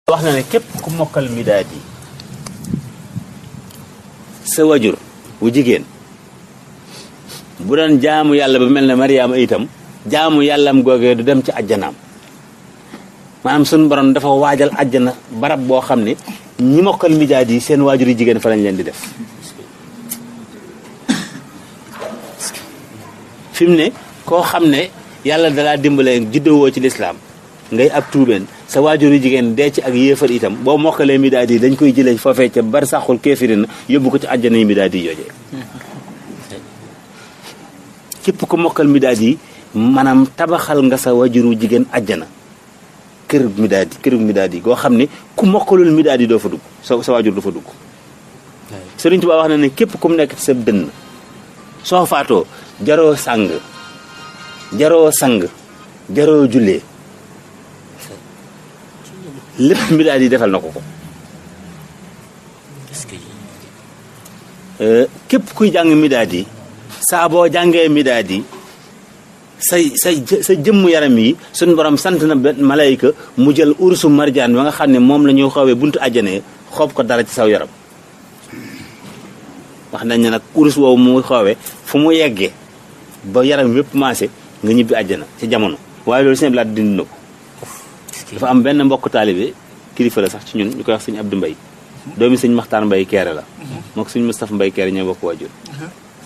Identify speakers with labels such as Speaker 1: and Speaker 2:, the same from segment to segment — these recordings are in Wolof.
Speaker 1: wax na ne képp ku mokkal midaad yi sa wajur wu jigéen bu doon jaamu yàlla ba mel ne Mariama itam jaamu yàllam googee du dem ci ajjanaam maanaam suñu borom dafa waajal ajjana barab boo xam ne ñi mokkal midaad yi seen waajur yi jigéen fa lañ leen di def fi mu ne koo xam ne yàlla dalaa dimbale juddowoo ci lislaam ngay ab tuubeen sa waajur yu jigéen dee ci ak yéefar itam boo mokkalee midaad yi dañ koy jëlee foofee ca bar saxul kéefirina yóbbu ko ci àjjana yi midaad yi joojee képp ko mokkal midaad yi maanaam tabaxal nga sa waajuru jigéen àjjana këru midaad yi goo xam ne ku mokkalul midaad yi doo fa dugg sa waajur du fa dugg Sëriñ Tuubaa wax na ne képp ku mu nekk ci sa dënn soo faatoo jaroo sang jaroo jullee lépp midaad yi defal na ko ko képp kuy jàng midaad yi saa boo jàngee midaad yi sa jëmm yaram yi suñu borom sant na malayka mu jël ursu marjaan ba nga xam ne moom la ñuy xoowee buntu àjjana xoob ko dara ci saw yaram wax nañ ne nag urus woowu mu xoowee fu mu yeggee ba yaram yépp maase nga ñibbi àjjana ci jamono waaye loolu seen blaat dindi na ko dafa am benn mbokk taalibe kilifa la sax ci ñun ñu koy wax sëñ Abdou Mbaye doomi sëñ Maxtaar Mbaye Keere la moo ko sëñ Moustapha Mbaye Keere ñoo bokk waajur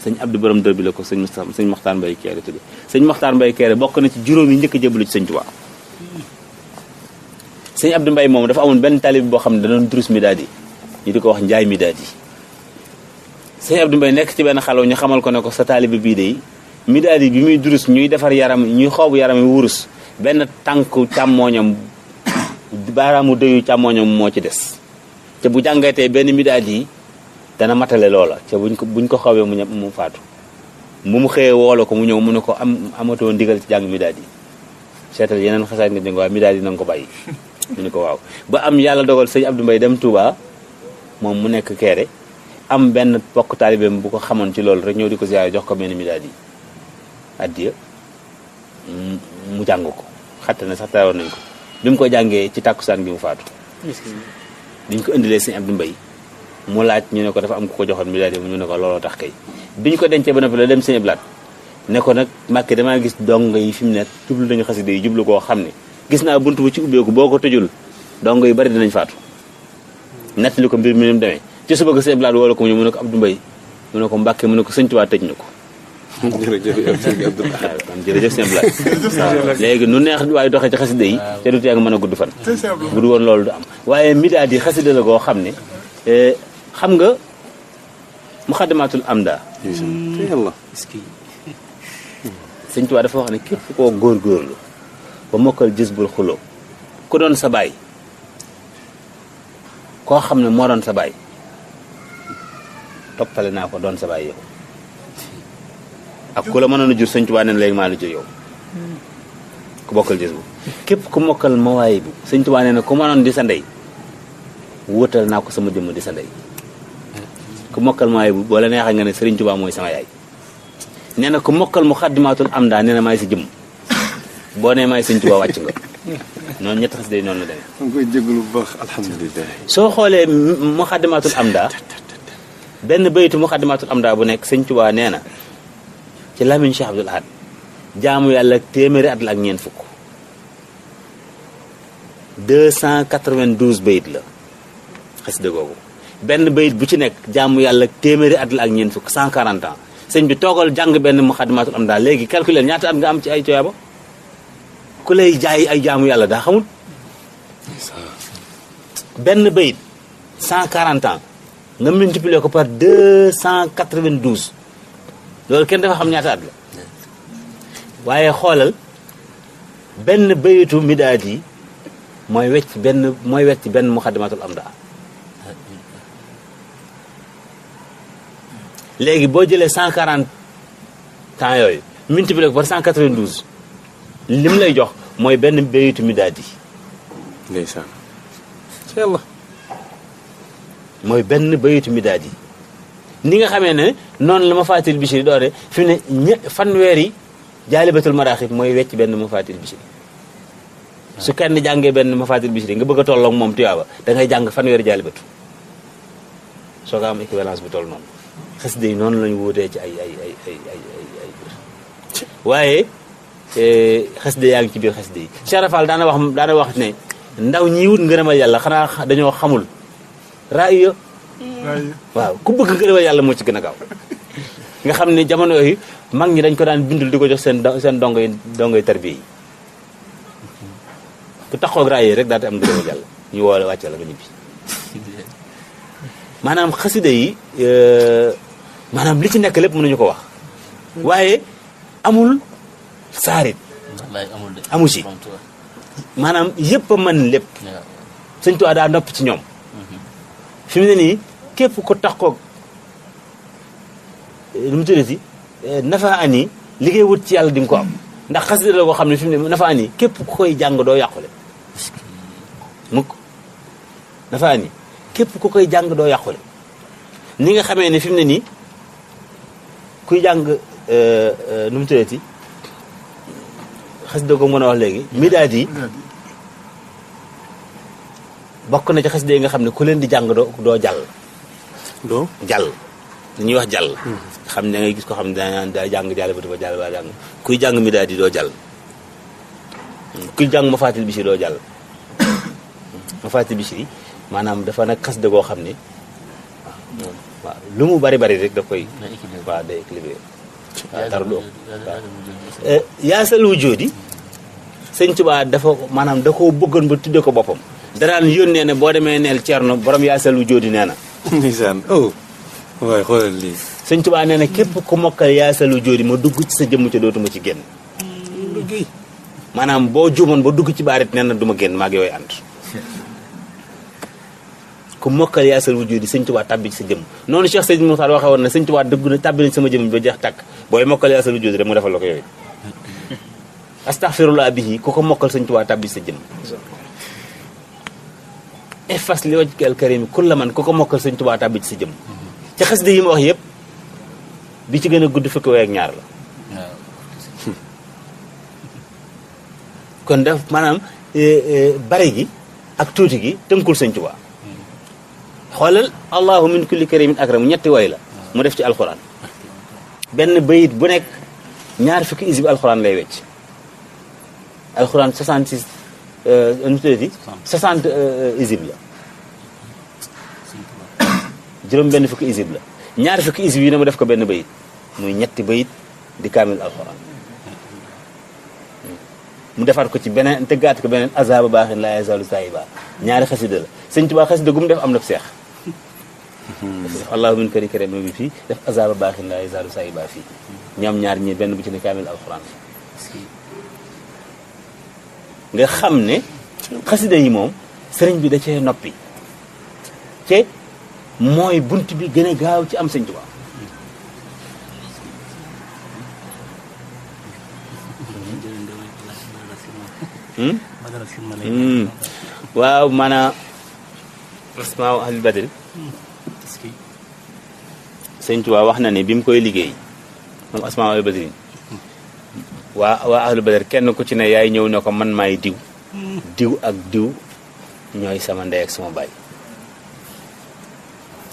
Speaker 1: sëñ Abdou borom dër bi la ko sëñ Maxtaar Mbaye Keere tudde sëñ Maxtaar Mbaye Keere bokk na ci juróom yi njëkk a jébbalu ci sëñ Tuubaa sëñ Abdou Mbaye moom dafa amoon benn taalibe boo xam ne da doon durus midaad yi ñu di ko wax njaay midaad yi sëñ Abdou Mbaye nekk ci benn xalaw ñu xamal ko ne ko sa taalibe bii de midaad yi bi muy durus ñuy defar yaram ñuy xoobu yaram yi wurus benn tànku càmmooñam baaraamu dëyu càmmooñam moo ci des te bu jàngatee benn midaad yi dana matale loola te buñ ko xawee mu faatu mu xëyee woolo ko mu ñëw mu ne ko amatoo ndigal ci jàng midaad yi seetal yeneen xasaat nga jàng waaye midaad yi na nga ko bàyyi mu ne ko waaw ba am yàlla dogal sëñ Abdou Mbaye dem Touba moom mu nekk Keere am benn bokk taalibeem bu ko xamoon ci loolu rek ñëw di ko ziyaare jox ko benn midaad yi addiya mu jàng ko xatte na sax taroon nañ ko bi mu ko jàngee ci tàkkusaan gi mu faatu biñ ko indilee sëñ Abdou Mbaye mu laaj ñu ne ko dafa am ku ko joxoon midaad yi ñu ne ko looloo tax kay biñ ko dencee ba noppi la dem sëñ Blaat ne ko nag Mbàkke damaa gis dong yi fi mu ne jublu nañu xasida yi jublu koo xam ne gis naa bunt bu ci ubbeeku boo ko tëjul dong yi bari dinañ faatu nettali ko mbir mi ni mu demee ci suba ko sëñ Blaat woo la ko mu ne ko Abdou Mbaye mu ne ko Mbàkke mu ne ko sëñ Tuubaa tëj na ko jërëjëf sëñ Blaat waaw léegi nu neex waaye doxee ci xasida yi te du tee nga mën a gudd fan bu du woon loolu du am waaye midaad yi xasida la koo xam ne xam nga muxaddamatul amda yàlla sëñ Tuubaa dafa wax ne képp koo góorgóorlu ba mokkal Jazbul Xulóob ku doon sa baay koo xam ne moo doon sa baay toppale naa ko doon sa baay yow ak ku la mënoon a jur sëñ Tuubaa ne léegi maa la jur yow ku bokkal Jazbu képp ku mokkal Mawaahibu sëñ Tuubaa nee na ku mënoon di sa ndey wóotal naa ko sama jëmm di sa ndey ku mokkal Mawaahibu boo la neexee nga ne Sëriñ Tuubaa mooy sama yaay nee na ku mokkal Muxaddamatul Amda nee na maay sa jëmm boo nee maay Sëriñ Tuubaa wàcc nga noonu ñett xas day noonu la demee.
Speaker 2: maa ngi koy jégalu bu baax alhamdulilah.
Speaker 1: soo xoolee Muxaddamatul Amda benn baytu Muxaddamatul Amda bu nekk Sëriñ Tuubaa nee na ci làmmiñ Cheikh Abdoul Ahad jaamu yàlla téeméeri at la ak ñeent fukk 292 bayit la xasida googu benn bayit bu ci nekk jaamu yàlla téeméeri at la ak ñeent fukk 140 ans sëñ bi toogal jàng benn Muxaddamatul Amda léegi calculer ñaata at nga am ci ay tuyaaba ku lay jaay ay jaamu yàlla daa xamul benn bayit 140 ans nga multiplier ko par 292 loolu kenn dafa xam ñaata at la waaye xoolal benn bayitu midaad yi mooy wecc benn Muxaddamatul Amda léegi boo jëlee 140 temps yooyu multiplié ko par 192 lim lay jox mooy benn bayitu midaad yi
Speaker 2: ndeysaan yàlla
Speaker 1: mooy benn bayitu midaad yi ni nga xamee ne noonu la Mafaatil Bichri doore fi mu ne fanweeri Jaalibatul Maraaxib mooy wecc benn Mafaatil Bichri su kenn jàngee benn Mafaatihul Bichri nga bëgg a tolloog moom tuyaaba da ngay jàng fanweeri jaalibatu soo ko am équivalence bu toll noonu xasida yi noonu lañu wutee ci ay waaye xasida yaa ngi ci biir xasida yi Cheikh Rafal daana wax ne ndaw ñi wut ngërëmal yàlla xanaa dañoo xamul raaya waaw ku bëgg ngërëmal yàlla moo ci gën a gaaw nga xam ne jamono yooyu mag ñi dañ ko daan bindul di ko jox seen dongoy tarbiya yi ku taxoog raaya rek daal di am ngërëmal yàlla ñu woole wàcce la nga ñibbi maanaam xasida yi maanaam li ci nekk lépp mënuñu ko wax waaye amul saarit amu ci maanaam yëpp a mën lépp Sëñ Tuubaa daa nopp ci ñoom fi mu ne nii képp ko taxoog lu mu tuddati nafa ani liggéey wut ci yàlla di nga ko am ndax xasida la koo xam ne fi mu ne nafa ani képp ku koy jàng doo yàqule mukk nafa ani képp ku koy jàng doo yàqule ni nga xamee ne fi mu ne nii kuy jàng nu mu tuddati xasida ko mën a wax léegi midaad yi bokk na ci xasida yi nga xam ne ku leen di jàng doo jàll jàll li ñuy wax jàll xam ne da ngay gis ko xam ne daa jàng jàll ba jàll ba jàng kuy jàng midaad yi doo jàll kuy jàng Mafaatihul Bichri doo jàll Mafaatihul Bichri maanaam dafa nag xasida goo xam ne waaw lu mu bari rek daf koy waaw day équilibré waaw dara du ëpp yaasal wujoodi Sëñ Tuubaa dafa maanaam da koo bëggoon ba tudde ko boppam danaan yónnee ne boo demee neel Ceerno borom yaasal wujoodi nee na
Speaker 2: ndeysaan waaye xoolal lii
Speaker 1: Sëñ Tuubaa nee na képp ku mokkal yaasal wujoodi ma dugg ci sa jëmm ca dootuma ci génn maanaam boo juumoon ba dugg ci baarit nee na du ma génn maa ngi yooyu ànd ku mokkal yaasal wujoodi Sëñ Tuubaa tàbbi ci sa jëmm noonu Cheikh Seydou Moussa waxee woon na Sëñ Tuubaa dëgg na tàbbi na sama jëmm ba jeex tàkk booy mokkal yaasal wujoodi rek mu defal la ko yooyu astaghfirullah bihi ku ko mokkal Sëñ Tuubaa tàbbi ci sa jëmm efas li wajhikal karim kulla man ku ko mokkal Sëñ Tuubaa tàbbi ci sa jëmm ci xasida yi ma wax yëpp bi ci gën a gudd fukki way ak ñaar la kon def maanaam bari gi ak tuuti gi tënkul Sëñ Tuubaa xoolal allahu min kulli karimin akramu ñetti way la mu def ci alxuraan benn bayit bu nekk ñaar fukki isib alxuraan lay wecc alxuraan 66 nu tuddati 60 isib la juróom benn fukki isib la ñaar fukki isib yi ne mu def ko benn bayit muy ñetti bayit di kaamil alxuraan mu defaat ko ci beneen tëggaat ko beneen azaba baaxin laa yazaalu saahiba ñaari xasida la Sëñ Tuubaa xasida gu mu def am na seex def allahu min kari karim bi fii def azaba baaxin laa yazaalu saahiba fii ñoom ñaar ñi benn bu ci ne kaamil alxuraan nga xam ne xasida yi moom sëriñ bi da cee noppi te mooy bunt bi gën a gaaw ci am Sëñ Tuubaa waaw maanaam asmaa ahlul badri Sëñ Tuubaa wax na ne bi mu koy liggéey moom asmaa ahlul badri waa ahlul badri kenn ku ci ne yaay ñëw ne ko man maay diw diw ak diw ñooy sama ndey ak sama baay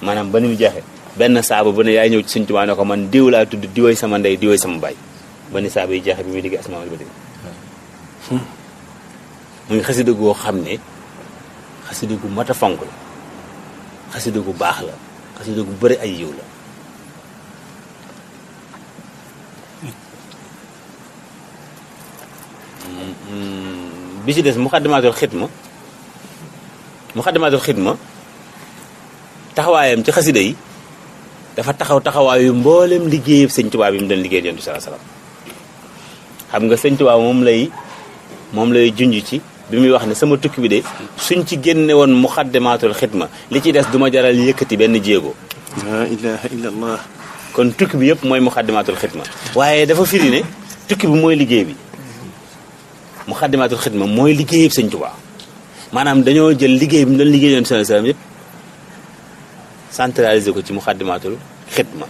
Speaker 1: maanaam ba ni mu jeexee benn saaba bu ne yaay ñëw ci Sëñ Tuubaa ne ko man diw laa tudd diwooy sama ndey diwooy sama baay ba ni saaba yi jeexee bi muy liggéey asmaa ahlul badri muy xasida goo xam ne xasida gu mat a fonk la xasida gu baax la xasida gu bëri ay yiw la bi ci des muxaddamaatul xidma taxawaayam ci xasida yi dafa taxawaayu mboolem liggéeyub Sëñ Tuubaa bi mu doon liggéey Yonent bi sallallahu alayhi wasallam xam nga Sëñ Tuubaa moom lay junj ci bi muy wax ne sama tukki bi de suñ ci génne woon muxaddamaatul xidma li ci des duma jaral yëkkati benn jéego
Speaker 2: la ilaha illallah
Speaker 1: kon tukki bi yëpp mooy muxaddamaatul xidma waaye dafa firi ne tukki bi mooy liggéey bi muxaddamaatul xidma mooy liggéeyub Sëñ Tuubaa maanaam dañoo jël liggéey bi mu doon liggéey Yonent bi sallallahu alayhi wasallam yëpp centralisé ko ci muxaddamaatul xidma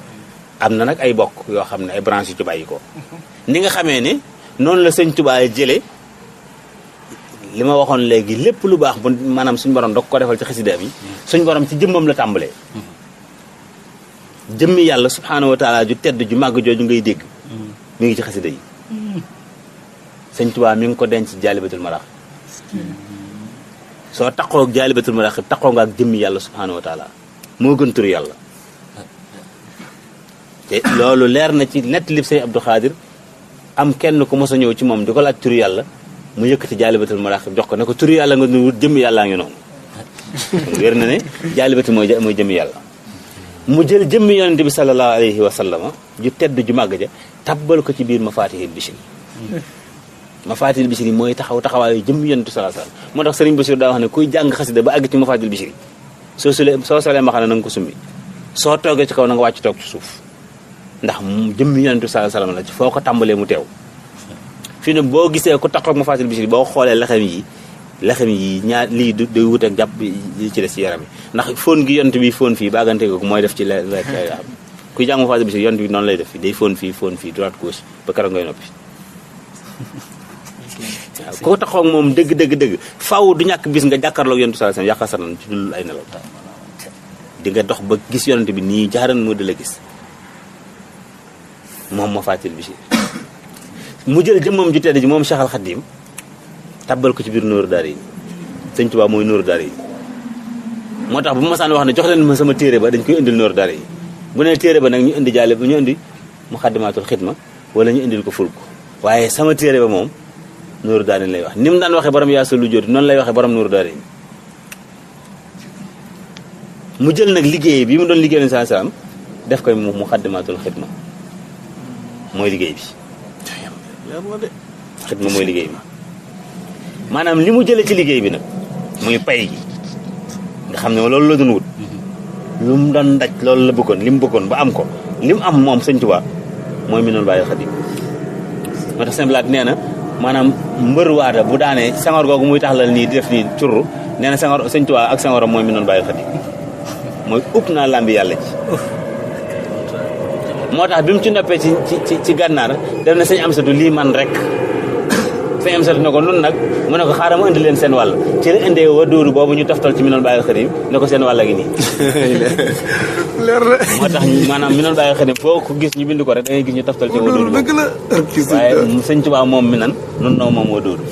Speaker 1: am na nag ay bokk yoo xam ne ay branches yu ci bàyyi ko ni nga xamee ne noonu la Sëñ Tuubaa jële li ma waxoon léegi lépp lu baax bu maanaam suñu borom da ko defal ci xasida bi suñu borom ci jëmmam la tàmbalee jëmmi yàlla subhaanahu wa taala ju tedd ju màgg jooju ngay dégg mi ngi ci xasida yi sëñ Tuubaa mi ngi ko denc jaalibatul maraaxib soo taqoo ak jaalibatul maraaxib taqoo nga ak jëmmi yàlla subhaanahu wa taala moo gën turu yàlla te loolu leer na ci nett li sëñ Abdou Khadir am kenn ku mos a ñëw ci moom di ko laaj turu yàlla mu yëkkati jaalibatul maraaxib jox ko ne ko turu yàlla nga nu wut jëmmi yàllaa ngi noonu wér na ne jaalibatu mooy jëmmi yàlla mu jël jëmmi yonente bi sallallahu alayhi wa sallama ju tedd ju màgg ja tabbal ko ci biir mafatihil bichri mafatihil bichri mooy taxawaayu jëmmi yonente sallallahu alayhi wa sallam moo tax sëriñ Bachir daa wax ne kuy jàng xasida ba àgg ci mafatihil bichri soo solee ma xam ne na nga ko summi soo toogee ci kaw na nga wàcc toog ci suuf ndax jëmmi yonente sallallahu alayhi wa sallam la ci foo ko tàmbalee mu teew fii ne boo gisee ku taxaw mafatihil bichri boo xoolee lexem yi ñaar lii day wut ak jàpp li ci des ci yaram yi ndax fóon gi yont bi fóon fii baagante ko mooy def ci lekk kuy jàng mafatihil bichri yont bi noonu lay def fii day fóon fii droite gauche ba keroog ngay noppi waaw koo taxaw moom dëgg faw du ñàkk bis nga jàkkaarloog yonent sallallahu alayhi wasallam yàqasanan ci dul ay nelaw di nga dox ba gis yonent bi nii jaaran moo di la gis moom mafatihil bichri mu jël jëmmam ju tedd ji moom Cheikh Al Khadim tabbal ko ci biir Nuuru Daarayni Sëñ Tuubaa mooy Nuuru Daarayni moo tax bu ma masaan wax ne jox leen ma sama téere ba dañ koy indil Nuuru Daarayni bu ne téere ba nag ñu indi jaale ñu indi Muxaddamaatul Xidma wala ñu indil ko ful ko waaye sama téere ba moom Nuuru Daarayni lay wax ni mu daan waxee borom yaa sa lu jóoti noonu lay waxee borom Nuuru Daarayni mu jël nag liggéey bi mu doon liggéey nabi sallallahu alayhi wasallam def koy Muxaddamaatul Xidma mooy liggéey bi xidma mooy liggéey bi maanaam li mu jëlee ci liggéey bi nag muy pay gi nga xam ne loolu la doon wut lu mu doon daj loolu la bëggoon li mu bëggoon ba am ko li mu am moom Sëñ Tuubaa mooy mi noonu bàyyi Xaadim moo tax seen blaat nee na maanaam mbër waata bu daanee sangoor googu muy tax la nii di def nii curru nee na sangoor Sëñ Tuubaa ak sangooram mooy mi noonu bàyyi Xaadim mooy upp naa làmbi yàlla ci moo tax bi mu ci noppee ci gànnaar def na sëñ Amsatu lii man rek sëñ Amsatu ne ko nun nag mu ne ko xaaral ma indi leen seen wàll ci la indee wa dóoru boobu ñu toftal ci mi noonu bàyyi Xaadim ne ko seen wàll gi nii
Speaker 2: leer na
Speaker 1: moo tax maanaam mi noonu bàyyi Xaadim foo ko gis ñu bind ko rek da ngay gis ñu toftal ci wa dóoru
Speaker 2: dëgg la
Speaker 1: waaye sëñ Tuubaa moom mi nan nun noo moom wa dóoru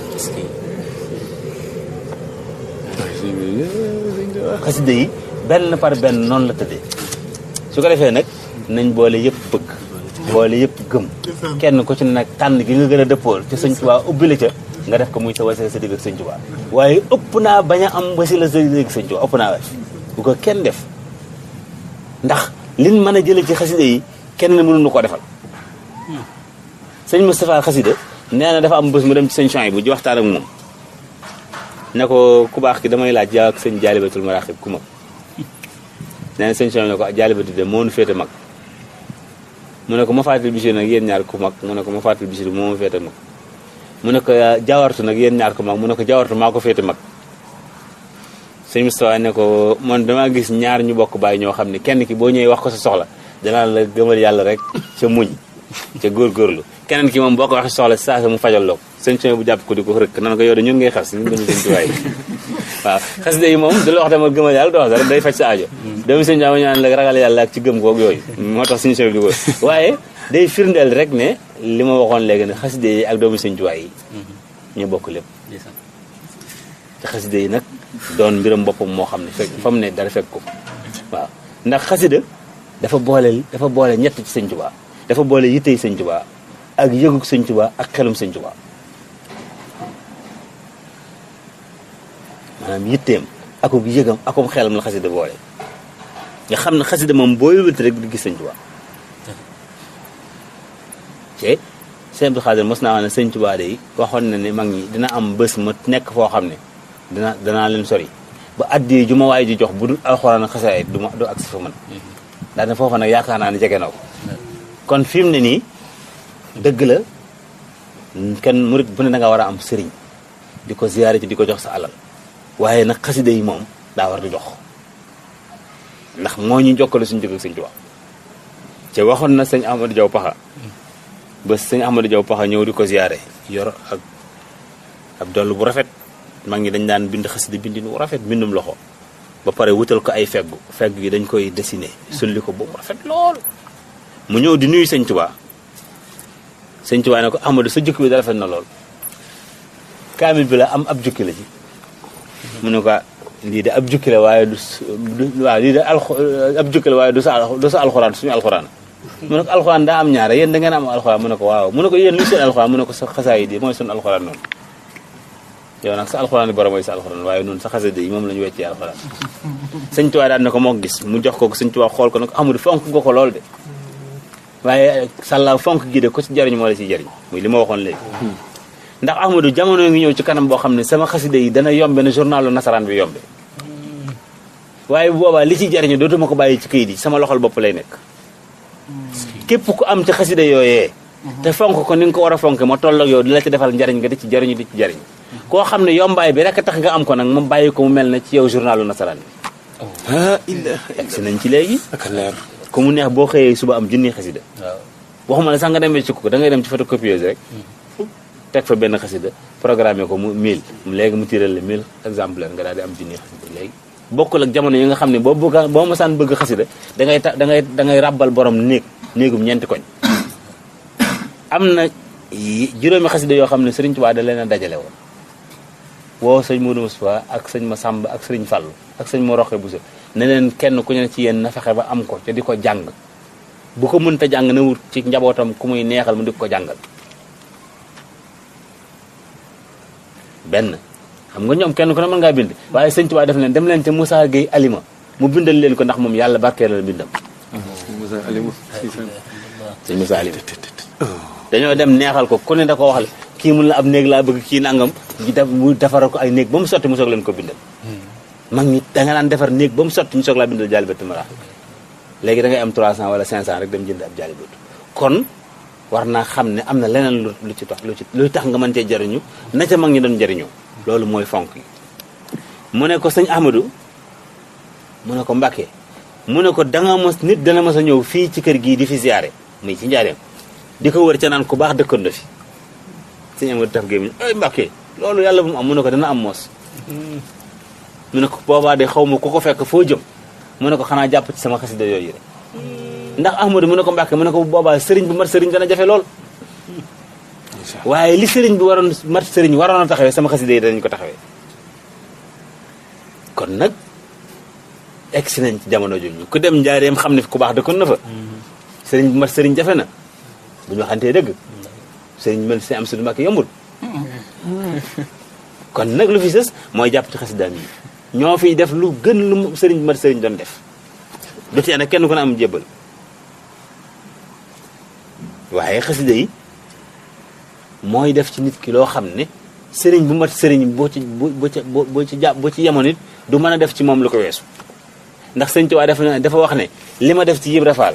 Speaker 1: xasida yi benn par benn noonu la tëddee su ko defee nag nañ boole yëpp bëgg boole yëpp gëm kenn ku ci nag tànn gi nga gën a dëppool ci Sëñ Tuubaa ubbi la ca nga def ko muy sa wasila sa digg ak Sëñ Tuubaa waaye ëpp naa bañ a am wasila sa digg ak Sëñ Tuubaa ëpp naa waay bu ko kenn def ndax liñ mën a jële ci xasida yi kenn mënuñu ko defal sëñ Moustapha xasida nee na dafa am bés mu dem ci sëñ Chouaïb bu ji waxtaan ak moom ne ko ku baax ki damay laaj yaa ak sëñ Jaalibatul Maraaxib ku mag nee na sëñ Chouaïb ne ko Jaalibatu de moo nu féete mag mu ne ko Mafaatihul Bichri nag yéen ñaar ku mag mu ne ko Mafaatihul Bichri moo ma féete mag mu ne ko Jaawartu nag yéen ñaar ku mag mu ne ko Jaawartu maa ko féete mag sëñ Moustapha ne ko man damaa gis ñaar ñu bokk bàyyi ñoo xam ne kenn ki boo ñëwee wax ko sa soxla danaa la gëmal yàlla rek ca muñ ca góorgóorlu keneen ki moom boo ko waxee soxla saa sa mu fajal loo ko sëñ Chouaïb bu jàpp ko di ko rëkk nan ko yow de ñun ngay xas ñun dañu sëñ Tuubaa waaw xasida yi moom du la wax dama gëmal yàlla doo wax dara day faj sa aajo doomu sëñ Tuubaa ñaan la ragal yàlla ak ci gëm koog yooyu moo tax sëñ Chouaïb di ko waaye day firndeel rek ne li ma waxoon léegi ne xasida yi ak doomu sëñ Tuubaa yi ñu bokk lépp te xasida yi nag doon mbiram boppam moo xam ne fekk fa mu ne dara fekk ko waaw ndax xasida dafa boole ñett ci sëñ Tuubaa dafa boole yittey sëñ Tuubaa ak yëgug sëñ Tuubaa ak xelum sëñ Tuubaa maanaam yitteem akub yëgam akum xelam la xasida boole nga xam ne xasida moom booy wëlbati rek di gis sëñ Tuubaa te sëñ Abdou Khadir mos naa wax ne sëñ Tuubaa de waxoon na ne mag ñi dina am bés ma nekk foo xam ne danaa leen sori ba addi ju ma waaye ji jox bu dul alxuraan ak xasaay du agsi fa man daal ne foofa nag yaakaar naa ne jege na ko kon fi mu ne nii dëgg la kenn murit bu ne da nga war a am sëriñ di ko ziyaare ci di ko jox sa alal waaye nag xasida yi moom daa war di dox ndax moo ñu jokkale suñu digg ak sëñ Tuubaa te waxoon na sëñ Ahmadou Diaw Paxa ba sëñ Ahmadou Diaw Paxa ñëw di ko ziyaare yor ak ab dollu bu rafet mag ñi dañ daan bind xasida bindin wu rafet bindum loxo ba pare wutal ko ay feggu yi dañ koy dessiné sulli ko boobu rafet lool mu ñëw di nuyu sëñ Tuubaa ne ko Ahmadou sa jukki bi da rafet na lool kaamil bi la am ab jukki la ci mu ne ko lii de ab jukki la waaye waaw lii de ab jukki la waaye du sa alxuraan suñu alxuraan mu ne ko alxuraan daa am ñaare yéen da ngeen am alxuraan mu ne ko waaw mu ne ko yéen lu seen alxuraan mu ne ko sa xasaayid yi mooy suñu alxuraan noonu yow nag sa alxuraan yi borom mooy sa alxuraan waaye noonu sa xasida yi moom la ñu weccee alxuraan sëñ Tuubaa daan na ko moo gis mu jox ko sëñ Tuubaa xool ko ne ko Ahmadou fonk nga ko lool de waaye sàllaaw fonk gi de ko ci jariñ moo la ci jariñ muy li ma waxoon léegi ndax Ahmadou jamono ngi ñëw ci kanam boo xam ne sama xasida yi dana yombe na journalu nasaraan bi yombe waaye bu boobaa li ci jariñu dootuma ko bàyyi ci këyit yi sama loxol bopp lay nekk képp ku am ci xasida yooyee te fonk ko ni nga ko war a fonk ma toll ak yow di la ci defal njariñ nga di ci jariñu di ci jariñ koo xam ne yombaay bi rek tax nga am ko nag ma bàyyi ko mu mel ne ci yow journalu nasaraan bi egsi nañ ci léegi ku mu neex boo xëyee suba am junni xasida waxuma la sax nga demee ci ko da ngay dem ci photocopieuse rek teg fa benn xasida programmé ko mu 1000 léegi mu tiral la 1000 exemplaire nga daal di am junni xasida léegi bokkul ak jamono yi nga xam ne boo masaan bëgg xasida da ngay ràbbal borom néegum ñeenti koñ am na juróomi xasida yoo xam ne Sëriñ Tuubaa da leen a dajale woon woo sëñ Modou Moustapha ak sëñ Massamba ak sëriñ Fallu ak sëñ Mor Roxe Bousso ne leen kenn ku ne ci yéen na fexe ba am ko te di ko jàng bu ko mënta jàng na wut ci njabootam ku muy neexal mu di ko jàngal benn xam nga ñoom kenn ku ne mën ngaa bind waaye sëñ Tuubaa def leen dem leen te Moussa Gueye Alima mu bindal leen ko ndax moom yàlla barkeelal bindam
Speaker 2: Moussa Alima
Speaker 1: sëñ Moussa Alima dañoo dem neexal ko ku ne da ko waxal kii mun la ab néeg laa bëgg kii nangam mu defaral ko ay néeg ba mu sotti mu soog leen ko bindal mag ñi da nga daan defar néeg ba mu sotti ñu soog laa bindal Jaalibatul Maraaxib léegi da ngay am 300 wala 500 rek dem jënd ab Jaalibatu kon war naa xam ne am na leneen lu ci tax lu tax nga mën cee jariñu na ca mag ñi doon jariñoo loolu mooy fonk yi mu ne ko sëñ Ahmadou mu ne ko Mbàkke mu ne ko danga mos nit dana mos a ñëw fii ci kër gii di fi ziyaare muy ci njaareem di ko wër ca naan ku baax dëkkoon na fi sëñ Ahmadou taf gémmiñ ay Mbàkke loolu yàlla bu mu am mu ne ko dana am moos mu ne ko boobaa de xaw ma ku ko fekk foo jëm mu ne ko xanaa jàpp ci sama xasida yooyu rek ndax Ahmadou mu ne ko Mbàkke mu ne ko boobaa sëriñ bu mat sëriñ dana jafe lool waaye li sëriñ bi waroon mat sëriñ waroon a taxawee sama xasida yi danañ ko taxawee kon nag egsi nañ ci jamono jooju ku dem njaareem xam ne fi ku baax dëkkoon na fa sëriñ bu mat sëriñ jafe na bu ñu waxantee dëgg sëriñ mel si am sudu Mbàkke yombul kon nag lu fi sës mooy jàpp ci xasidaam yi ñoo fiy def lu gën lu sëriñ bu mat sëriñ doon def du tee nag kenn ku ne am jébbal waaye xasida yi mooy def ci nit ki loo xam ne sëriñ bu mat sëriñ boo ci yemoon it du mën a def ci moom lu ko weesu ndax sëñ Tuubaa dafa wax ne li ma def ci Ibra Faal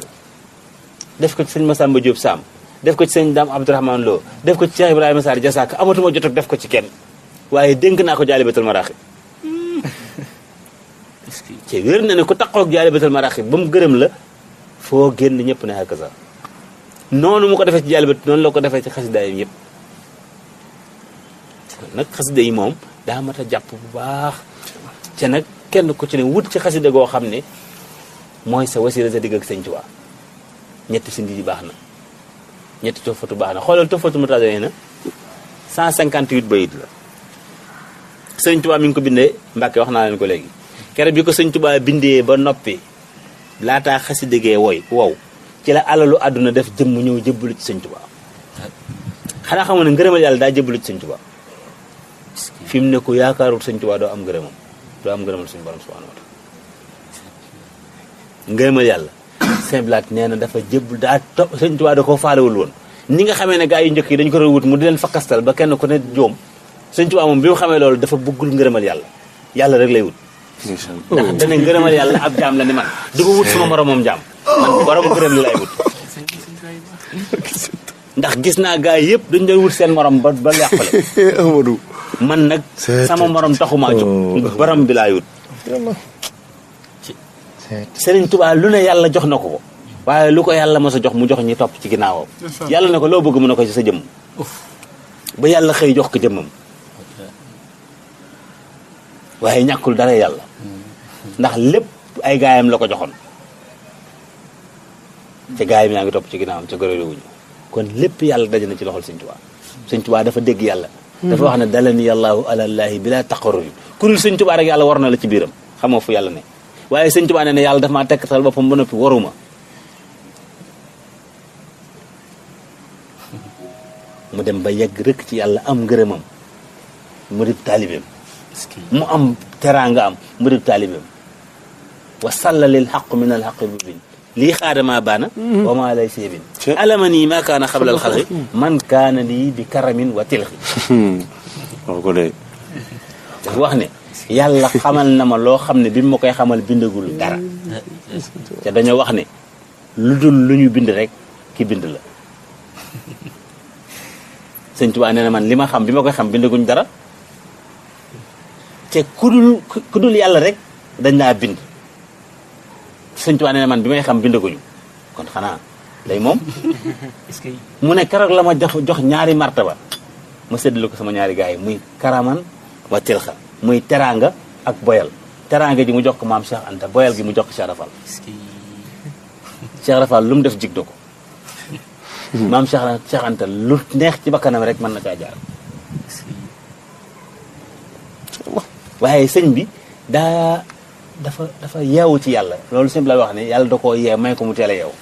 Speaker 1: def ko ci sëñ Masamba Diop Sam def ko ci sëñ Dame Abdourahmane Lo def ko ci Cheikh Ibrahima Sarr Jasaaka amatuma jot ak def ko ci kenn waaye dénk naa ko Jaalibatul Maraaxib ci wér na ne ku taxaw ak Jaalibatul Maraaxib ba mu gërëm la foo génn ñëpp ne hakaza noonu mu ko defee ci Jaalibat noonu la ko defee ci xasida yi yëpp nag xasida yi moom daa mat a jàpp bu baax te nag kenn ku ci ne wut ci xasida goo xam ne mooy sa wasila sa digg ak sëñ Tuubaa ñetti sindi yi baax na ñetti tofatu baax na xoolal tofatu mu tajo na 158 bayit la sëñ Tuubaa mi ngi ko bindee Mbàkke wax naa leen ko léegi keroog bi ko sëñ Tuubaa bindee ba noppi laataa xasida gee wow ci la alalu àdduna def jëmm ñëw jëbbalu ci sëñ Tuubaa xanaa xamoon ne ngërëmal yàlla daa jëbbalu ci sëñ Tuubaa fi mu ne ko yaakaarul sëñ Tuubaa doo am ngërëmam doo am ngërëmal suñu borom subhanahu wa taala ngërëmal yàlla Sëñ Blaat nee na dafa jëbbal daa topp sëñ Tuubaa da koo faalewul woon ni nga xamee ne gaa yu njëkk yi dañu ko doon wut mu di leen fakkastal ba kenn ku ne joom sëñ Tuubaa moom bi mu xamee loolu dafa bëggul ngërëmal yàlla rek lay wut ndax dana ngërëmal yàlla ab jaam la ni man du ko wut sama moromam jaam man borom ngërëm li lay wut ndax gis naa gaa yi yëpp dañu doon wut seen morom ba yàqule
Speaker 2: Amadou
Speaker 1: man nag sama morom taxumaa jóg borom bi laay wut Sëriñ Tuubaa lu ne yàlla jox na ko waaye lu ko yàlla mos a jox mu jox ñi topp ci ginnaawam yàlla ne ko loo bëgg mu ne ko ci sa jëmm ba yàlla xëy jox ko jëmmam waaye ñàkkul dara yàlla ndax lépp ay gaayam la ko joxoon te gaayam yaa ngi topp ci ginnaawam ca gërële wuñu kon lépp yàlla daje na ci loxol Sëñ Tuubaa Sëñ Tuubaa dafa dégg yàlla dafa wax ne dalani yàllaahu alallaahi bila taqarrubi ku dul Sëñ Tuubaa rek yàlla war na la ci biiram xamoo fu yàlla ne waaye Sëñ Tuubaa ne ne yàlla dafa maa tekkatal boppam ba noppi waruma mu dem ba yegg rëkk ci yàlla am ngërëmam mu dib taalibeem mu am teraanga am mu dib taalibeem wa salla lil xaq min al xaq mubin lii xaadama baana wa maa lay seebin alamani maa kaana xablal xalqi man kaana lii bi karamin wa tilxi
Speaker 2: wax ko de
Speaker 1: dafa wax ne yàlla xamal na ma loo xam ne bi ma koy xamal bindagul dara te dañoo wax ne lu dul lu ñu bind rek ki bind la Sëñ Tuubaa nee na man li ma xam bi ma koy xam bindaguñ dara te ku dul yàlla rek dañ laa bind Sëñ Tuubaa nee na man bi may xam bindaguñu kon xanaa day moom mu ne keroog la ma jox ñaari martaba ma séddale ko sama ñaari gaay yi muy karaman wa tilxa muy teraanga ak boyal teraanga ji mu jox ko maam Cheikh Anta boyal gi mu jox ko Cheikh Rafal Cheikh Rafal lu mu def jig do ko maam Cheikh Anta lu neex ci bakkanam rek mën na caa jaar waaye sëñ bi dafa yeewu ci yàlla loolu sëñ bi la wax ne yàlla da koo yee may ko mu teel a yeewu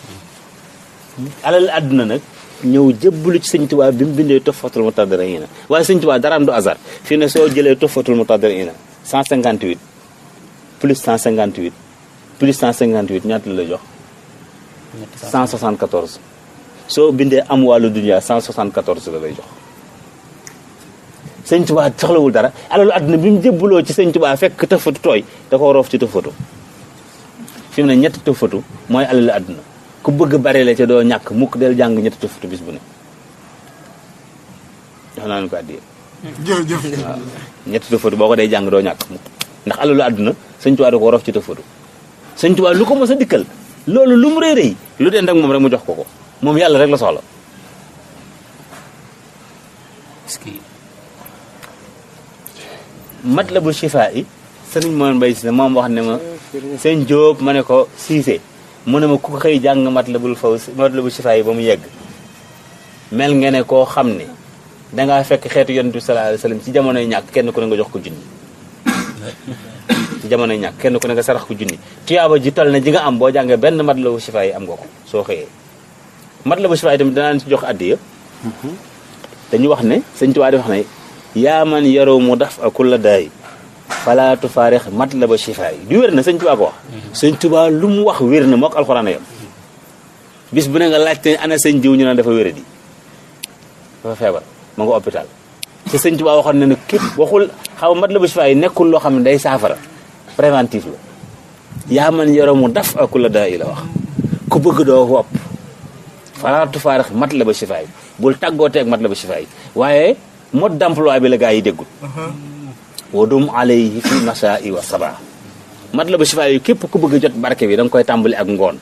Speaker 1: alal àdduna nag ñëw jëbbalu ci Sëñ Tuubaa bi mu bindee Tuhfatul Mutadarriina waaye Sëñ Tuubaa daraam du hasard fii ne soo jëlee Tuhfatul Mutadarriina 158 plus 158 plus 158 ñaata la lay jox 174 soo bindee Amwaalu Dunya 174 la lay jox Sëñ Tuubaa soxlawul dara alalu àdduna bi mu jëbbaloo ci Sëñ Tuubaa fekk tëfatu tooy da ko roof ci tëfatu fi mu ne ñetti tëfatu mooy alalu àdduna ku bëgg bari la ca doo ñàkk mukk del jàng ñetti tëfatu bis bu ne jox naa leen ko àddiyee
Speaker 3: jërëjëf
Speaker 1: waaw ñetti tëfatu boo ko day jàng doo ñàkk mukk ndax alalu àdduna Sëñ Tuubaa da ko roof ci tëfatu Sëñ Tuubaa lu ko mos a dikkal loolu lu mu réy lu dend ak moom rek mu jox ko moom yàlla rek la soxla Matlabul Chifaa yi sëriñ Moon Mbay Si moom wax ne ma sëñ Jóob ma ne ko Siise mu ne ma ku xëy jàng Matlabul Chifaa yi ba mu yegg mel nga ne koo xam ne dangaa fekk xeetu yonent bi sallallahu alayhi wa sallam ci jamonoy ñàkk kenn ku ne nga jox ko junni ci jamonoy ñàkk kenn ku ne nga sarax ko junni tuyaaba ji toll na ji nga am boo jàngee benn Matlabul Chifaa yi am nga ko soo xëyee Matlabul Chifaa yi tamit danaa ci jox addiya dañu wax ne sëñ Tuubaa di wax ne yaa man yaroo mu daf a kulla daay falaatu faarix Matlabul Chifaa yi du wér na sëñ Tuubaa ko wax sëñ Tuubaa lu mu wax wér na mook alxuraan a yam bis bu ne nga laajte ana sëñ jiw ñu naan dafa wéra di dafa feebar ma nga hôpital te sëñ Tuubaa waxoon na ne képp waxul xaw Matlabul Chifaa yi nekkul loo xam ne day saafara préventif la yaa man yaroo mu daf a kulla daay la wax ku bëgg doo wopp falaatu faarix Matlabul Chifaa yi bul tàggooteeg Matlabul Chifaa yi waaye mode d'emploi bi la gaa yi déggul wadum alayhi fi nasaa'i wa sabaa Matlabul Chifaa yi képp ku bëgg jot barke bi da nga koy tàmbali ak ngoon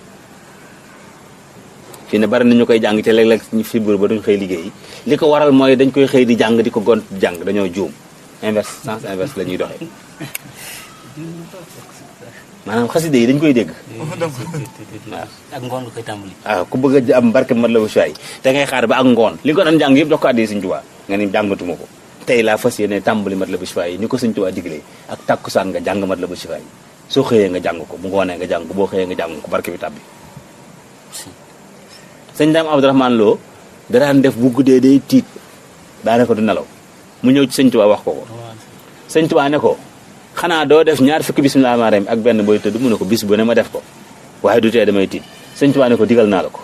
Speaker 1: fii ne bari na ñu koy jàng ci léeg-léeg ñu fibre ba duñ xëy liggéey li ko waral mooy dañ koy xëy di jàng di ko gont jàng dañoo juum inverse sens inverse la ñuy doxee maanaam xaside yi dañ koy dégg waaw
Speaker 4: ak ngoon nga koy tàmbali.
Speaker 1: waaw ku bëgg a am barke Matlabul Chifaa yi da ngay xaar ba ak ngoon li nga ko daan jàng yëpp jox ko àddee Sëñ Tuubaa nga ni jàngatuma ko tey laa fas yéene tàmbali Matlabul Chifaa yi ni ko Sëñ Tuubaa diglee ak tàkkusaan nga jàng Matlabul Chifaa yi soo xëyee nga jàng ko bu ngoonee nga jàng ko boo xëyee nga jàng ko barke bi tàbbi sëñ Daam Abdourahmane Lo da daan def bu guddee day tiit daanaka du nelaw mu ñëw ci Sëñ Tuubaa wax ko Sëñ Tuubaa ne ko xanaa doo def ñaar fukki bismillah rahmaani rahiim ak benn booy tëdd mu ne ko bis bu ne ma def ko waaye du tee damay tiit Sëñ Tuubaa ne ko digal naa la ko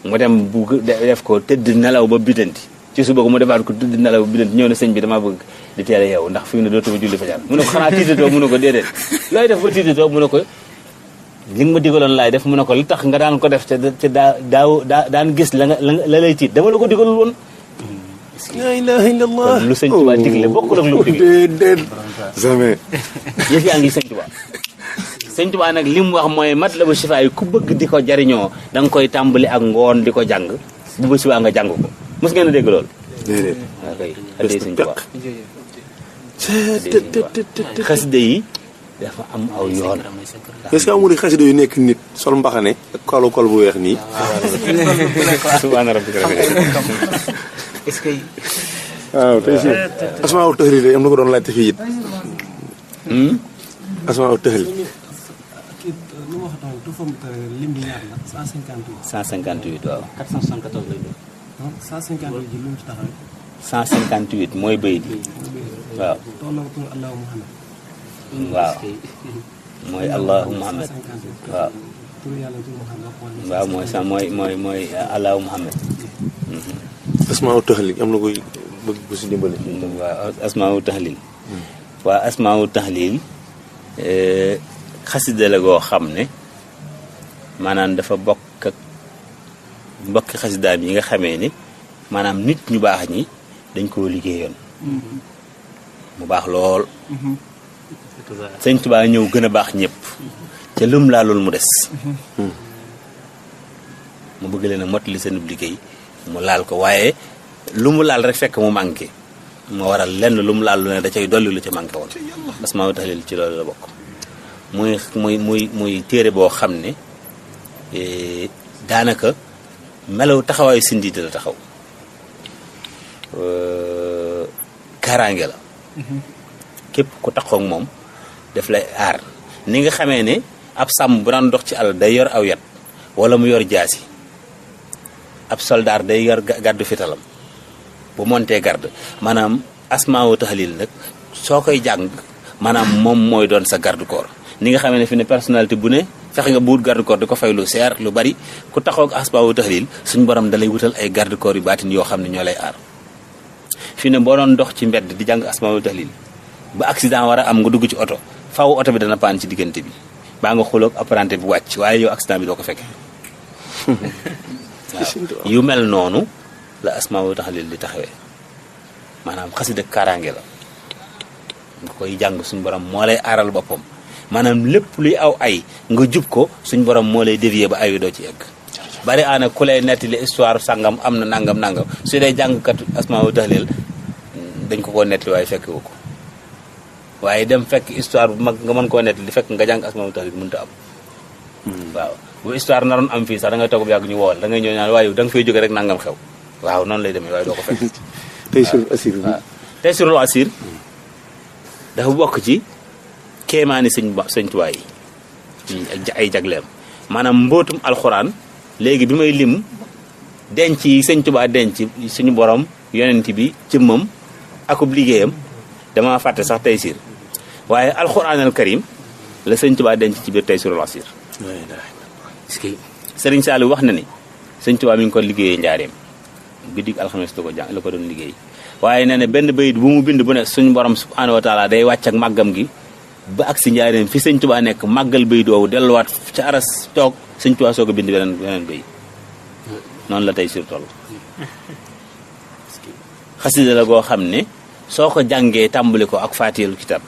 Speaker 1: mu dem bu def ko tëdd nelaw ba bitanti ci suba ko mu defaat ko tëdd nelaw ba bitanti ñëw na sëñ bi dama bëgg di teel a yeewu ndax fi mu ne dootuma julli fajar mu ne ko xanaa tiitatoo mu ne ko déedéet looy def ba tiitatoo mu ne ko li nga ma digaloon laay def mu ne ko li tax nga daan ko def te daan gis la lay tiit dama la ko digalul woon
Speaker 2: la ilaha illallah
Speaker 1: kon lu Sëñ Tuubaa digle bokkul ak lu mu digle
Speaker 2: déedéet jamais
Speaker 1: yëf yaa ngi Sëñ Tuubaa Sëñ Tuubaa nag li mu wax mooy Matlabul Chifaa yi ku bëgg di ko jariñoo da nga koy tàmbali ak ngoon di ko jàng bu ba subaa nga jàng ko mos ngeen a dégg loolu
Speaker 2: déedéet
Speaker 1: waaw kay addee Sëñ Tuubaa xasida yi dafa am aw yoon.
Speaker 2: est-ce que amul xasida yu nekk nit sol mbaxane ak kol bu weex nii.
Speaker 1: subhaana rabbika
Speaker 3: est-ce que.
Speaker 2: waaw tey si asmaa tahlil am na ko doon laajte fii it. asmaa tahlil.
Speaker 3: kii lu ma wax noonu tuufam lim bi ñaar la 158.
Speaker 1: 158 waaw.
Speaker 3: 474 lay doon. 158 ji lu mu ci taxawee.
Speaker 1: 158 mooy bayit yi waaw.
Speaker 3: tolloo tur Allahu Muhammad.
Speaker 1: waaw mooy Allahu Muhammad.
Speaker 3: 158.
Speaker 1: waaw.
Speaker 3: tur yàlla tur Muhammad.
Speaker 1: waaw mooy Allahu Muhammad.
Speaker 2: asmaa tahlil am na koy bëgg ko si dimbali.
Speaker 1: waaw asmaawu tahlil. waa asmaawu tahlil xasida la goo xam ne maanaam dafa bokk ak mbokki xasidaam yi nga xamee ni maanaam nit ñu baax ñi dañ koo liggéeyoon mu baax lool. sëñ Tuubaa ñëw gën a baax ñëpp ca lum laalul mu des. mu bëgg leen a mottali seen liggéey mu laal ko waaye lu mu laal rek fekk mu manqué moo waral lenn lu mu laal lu ne da cay dolli lu ca manqué woon. asmaawu tahlil ci loolu la bokk. muy téere boo xam ne daanaka melaw taxawaayu sindiite la taxaw. kaaraange la. képp ku taxaw ak moom daf lay aar ni nga xamee ne ab sàmm bu daan dox ci àll day yor aw yat wala mu yor jaasi ab soldaar day yor gàddu fitalam bu montee garde maanaam asmaawu tahlil nag soo koy jàng maanaam moom mooy doon sa garde corps ni nga xamee ne fi ne personnalité bu ne fexe nga buut garde corps di ko fay lu seer lu bari ku taxaw ak asmaawu tahlil suñu borom dalay wutal ay garde corps yu baatin yoo xam ne ñoo lay aar fi ne boo doon dox ci mbedd di jàng asmaawu tahlil ba accident war a am nga dugg ci oto faw oto bi dana paan ci diggante bi baa nga xuloog apprenti bi wàcc waaye yow accident bi doo ko fekke waaw yu mel noonu la asmaawu tahlil di taxawee maanaam xasida kaaraange la nga koy jàng suñu borom moo lay aaral boppam maanaam lépp luy aw ay nga jub ko suñu borom moo lay dévier ba ayu doo ci egg bari aana ku lay nettali histoire sangam am na nangam su dee jàngkat asmaawu tahlil dañ ko nettali waaye fekk wu ko waaye dem fekk histoire bu mag nga mën koo nettali di fekk nga jàng asmaawu tahlil mënut a am. waaw bu histoire naroon am fii sax da ngay toog bu yàgg ñu woowal da ngay ñëw ñaan waaye da nga fay jóge rek nangam xew waaw noonu lay demee waaye doo ko fekk.
Speaker 2: Taysirul Asir bi
Speaker 1: waaw Taysirul Asir dafa bokk ci kéemaani sëñ Tuubaa yi ay jagleem maanaam mbootum alxuraan léegi bi may lim denc yi sëñ Tuubaa denc suñu borom yonent bi jëmmam akub liggéeyam dama fàtte sax Taysir waaye alxuraanal karim la sëñ Tuubaa denc ci biir Taysirul Asir. Sëriñ Saliou wax na ni sëñ Tuubaa mi ngi ko liggéeyee njaareem guddi alxames la ko doon liggéey waaye nee na benn bayit bu mu bind bu ne suñu borom subhaanahu wa taala day wàcc ak màggam gi ba ak si njaareem fi sëñ Tuubaa nekk màggal bayit woowu delluwaat ca aras toog sëñ Tuubaa soog a bind beneen bayit noonu la Taysir toll. xasida la goo xam ne soo ko jàngee tàmbali ko ak faatihul kitab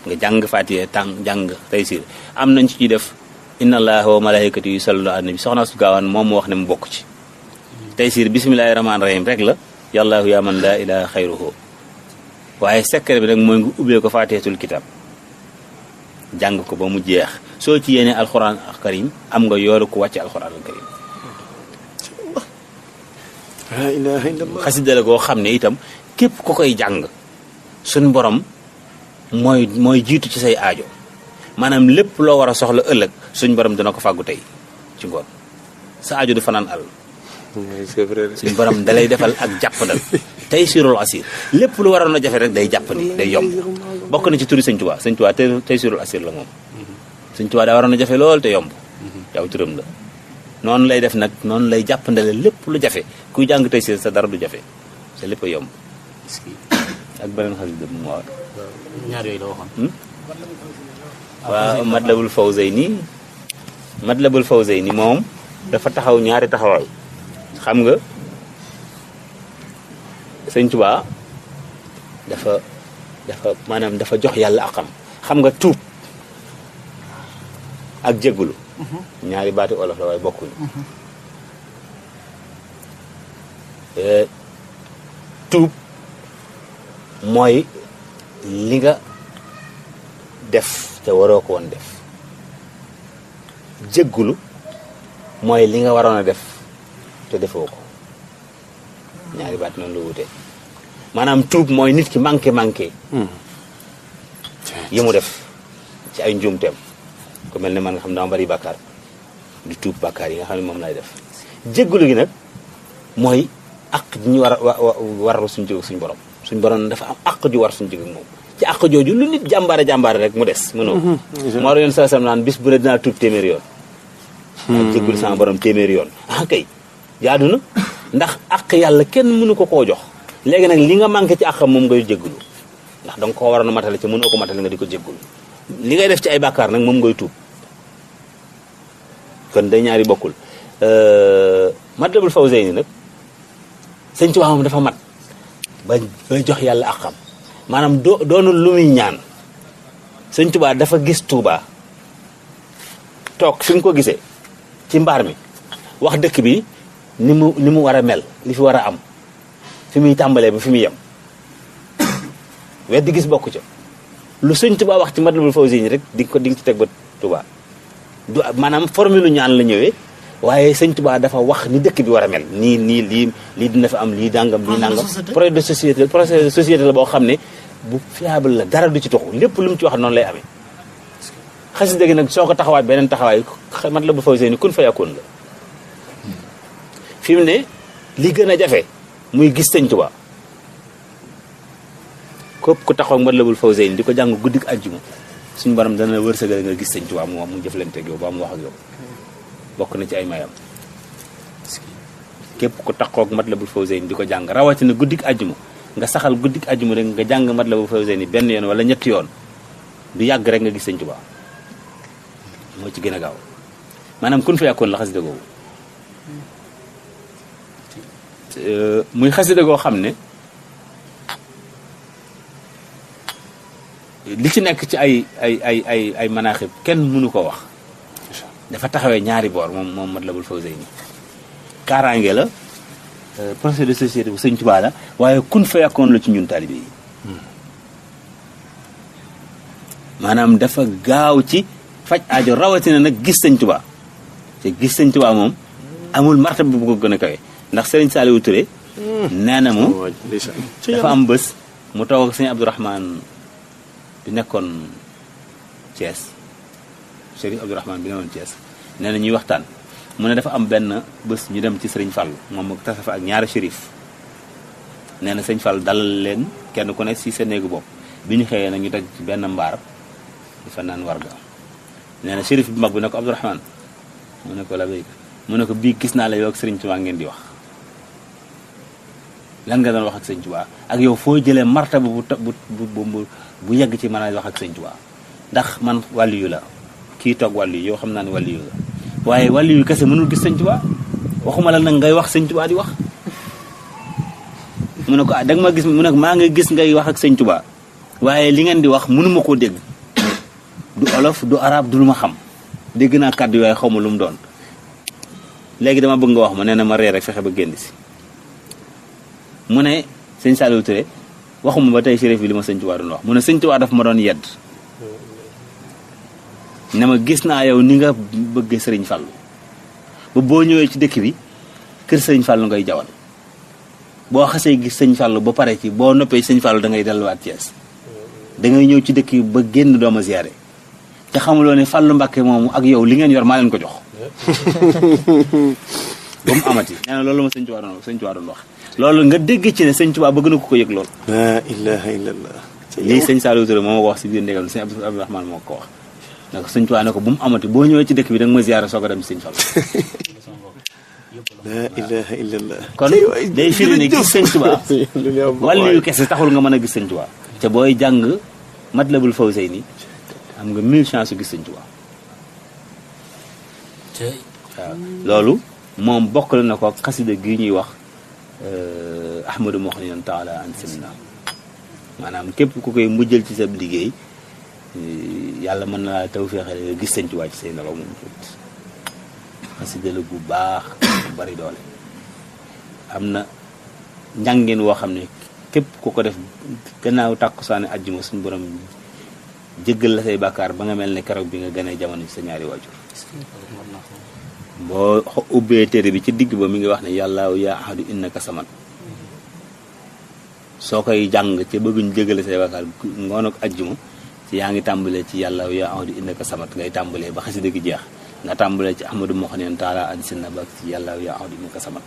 Speaker 1: nga jàng faatiha jàng Taysir am nañ ci def inna allaha wa malaikatu yusalluna ala nabi soxna su gaawaan moom mu wax ne mu bokk ci Taysir bismillahi rahmaani rahim rek la yàllaahu yaa man laa ilaha xayruhu waaye secret bi nag mooy nga ubbee ko faatihatul kitab jàng ko ba mu jeex soo ci yéene alxuraan al karim am nga yooru ku wàcce alxuraan al karim
Speaker 2: laa ilaaha illallah
Speaker 1: xasida la goo xam ne itam képp ku koy jàng suñ borom mooy jiitu ci say aajo maanaam lépp loo war a soxla ëllëg suñ borom dina ko fàggu tey ci ngoon sa aajo du fanaan àll
Speaker 2: c'est vrai
Speaker 1: suñ borom dalay defal ak jàppandal Taysirul Asir lépp lu waroon a jafe rek day jàppandi day yomb bokk na ci turi sëñ Tuubaa Taysirul Asir la moom sëñ Tuubaa daa waroon a jafe lool te yomb yaw turam la noonu lay def nag noonu lay jàppandale lépp lu jafe kuy jàng Taysir sa dara du jafe sa lépp a yomb ak beneen xasida bu mu wax
Speaker 3: ñaar yooyu la waxoon.
Speaker 1: waaw Matlabul Fawzayni moom dafa taxaw ñaari taxawaay xam nga sëñ Tuubaa maanaam dafa jox yàlla akam xam nga tuub ak jéggulu ñaari baati olof la waaye bokkuñu tuub mooy li nga def te waroo ko woon def. jéggulu mooy li nga waroon a def te defoo ko. ñaari baat noonu la wutee maanaam tuub mooy nit ki manqué yi mu def ci ay njuumteem ku mel ne man nga xam dama bari bàkkaar di tuub bàkkaar yi nga xam ne moom lay def. jéggulu gi nag mooy àq ji ñu waral suñu jóg suñu borom suñu borom dafa am àq ju war suñu jóg ak moom ci àq jooju lu nit jàmbaare rek mu des mënoo moo war yoon sa sam naan bis bu ne dinaa tuub téeméeri yoon daa jéggulu sama borom téeméeri yoon kay jaadu na ndax àq yàlla kenn mënu ko koo jox léegi nag li nga manqué ci àqam moom ngay jéggulu ndax danga koo waroon a matale ci mënoo ko matale nga di ko jéggulu li ngay def ci ay bàkkaar nag moom ngay tuub kon day ñaari bokkul Matlabul Fawzayni nag sëñ Tuubaa moom dafa mat ba jox yàlla àqam maanaam doonul lu muy ñaan sëñ Tuubaa dafa gis Tuubaa toog fi mu ko gisee ci mbaar mi wax dëkk bi ni mu war a mel li fi war a am fi muy tàmbalee ba fi muy yem weddi gis bokku ca lu sëñ Tuubaa wax ci Matlabul Fawzayni rek di nga ci teg ba Tuubaa du maanaam formule ñaan la ñëwee waaye sëñ Tuubaa dafa wax ni dëkk bi war a mel nii lii dina fa am lii dàngam lii nàngam projet de société la boo xam ne bu fiable la dara du ci toxu lépp lu mu ci wax noonu lay amee xasida gi nag soo ko taxawaat beneen taxawaay Matlabul Fawzayni kun fayakun la fi mu ne li gën a jafe muy gis sëñ Tuubaa képp ku taxaw Matlabul Fawzayni di ko jàng guddik àjjuma suñu borom dana la wërsëgal nga gis sëñ Tuubaa mu jëflante ak yow ba mu wax ak yow bokk na ci ay mayam képp ku taxaw Matlabul Fawzayni di ko jàng rawatina guddik àjjuma nga saxal guddik àjjuma rek nga jàng Matlabul Fawzayni benn yoon wala ñetti yoon du yàgg rek nga gis sëñ Tuubaa moo ci gën a gaaw maanaam kun fa yàkkoon la xasida googu muy xasida goo xam ne li ci nekk ci ay manaaxib kenn mënu ko wax dafa taxawee ñaari boor moom Matlabul Fawzayni kaaraange la projet de société bu sëñ Tuubaa la waaye kun fa yàkkoon la ci ñun taalibe yi maanaam dafa gaaw ci faj aajo rawatina nag gis sëñ Tuubaa te gis sëñ Tuubaa moom amul martaba bu ko gën a kawe ndax Serigne Saliou Touré nee na mu dafa am bés mu toog ak sëñ Abdourahmane bi nekkoon Thiès Chérif Abdourahmane bi nekkoon Thiès nee na ñuy waxtaan mu ne dafa am benn bés ñu dem ci Serigne Fallou moom mu tase fa ak ñaari shérif nee na sëñ Fallou dalal leen kenn ku ne si sa néegu bopp bi ñu xëyee nag ñu teg ci benn mbaar di fa naan warga nee na shérif bi mag bi ne ko Abdourahmane mu ne ko la béykat mu ne ko bii gis naa la yow ak Serigne Touba ngeen di wax lan nga doon wax ak sëñ Touba ak yow foo jëlee martaba bu yegg ci mën a wax ak sëñ Touba ndax man wàllu yu la kii toog wàllu yu yow xam naa ne wàllu yu la waaye wàllu yu kese mënul gis sëñ Touba waxuma la nag ngay wax sëñ Touba di wax mu ne ko da nga ma gis mu ne ko maa nga gis ngay wax ak sëñ Touba waaye li ngeen di wax mënuma koo dégg du olof du arab du lu ma xam dégg naa kàddu yooyu xaw ma lu mu doon léegi dama bëgg nga wax ma nee na ma ree rek fexe ba génn si mu ne sëñ Saliou Touré waxuma ba tey chérif bi li ma sëñ Tuubaa doon wax mu ne sëñ Tuubaa daf ma doon yedd ne ma gis naa yow ni nga bëggee sëriñ Fallu ba boo ñëwee ci dëkk bi kër sëriñ Fallu ngay jawal boo xasee gis sëñ Fallu ba pare ci boo noppee sëñ Fallu da ngay delluwaat Thiès da ngay ñëw ci dëkk bi ba génn dooma ziyaare te xamuloo ne Fallu Mbàkke moomu ak yow li ngeen yor maa leen ko jox ba mu amati nee na loolu ma sëñ Tuubaa doon wax loolu nga dégg ci ne sëñ Tuubaa bëgg na ko yëg lool
Speaker 2: la ilaha illallah
Speaker 1: lii sëñ Saliou Touré moo ma ko wax si biir ndégam sëñ Abdourahmane moo ko wax ne ko sëñ Tuubaa ne ko bu mu amati boo ñëwee ci dëkk bi da nga ma ziyaara soog a dem ci sëñ Fallu
Speaker 2: la ilaha illallah
Speaker 1: kon day firi ne gis sëñ Tuubaa wàllu yu kese taxul nga mën a gis sëñ Tuubaa te booy jàng Matlabul Fawzayni am nga 1000 chance gis sëñ Tuubaa waaw loolu moom bokk na ko xasida gi ñuy wax ahmadou moxniyan taala an simna maanaam képp ku koy mujjal ci sa liggéey yàlla mën na laa tawfeexale nga gis sëñ Tuubaa ci say nelaw moom xasida la gu baax bu bari doole am na njàngeen woo xam ne képp ku ko def gannaaw tàkkusaani àjjuma suñu borom jéggal la say bàkkaar ba nga mel ne keroog bi nga gënee jamono ci sa ñaari waajur boo ubbee téere bi ci digg ba mi ngi wax ne yàlla yaa ahadu innaka saman soo koy jàng ci bëgguñ jégale say bàkkaar ngoon ak àjjuma ci yaa ngi tàmbalee ci yàlla yaa ahadu innaka saman ngay tàmbalee ba xasida gi jeex nga tàmbalee ci ahmadu moo xam ne taala an sinna ba ci yàlla yaa ahadu innaka saman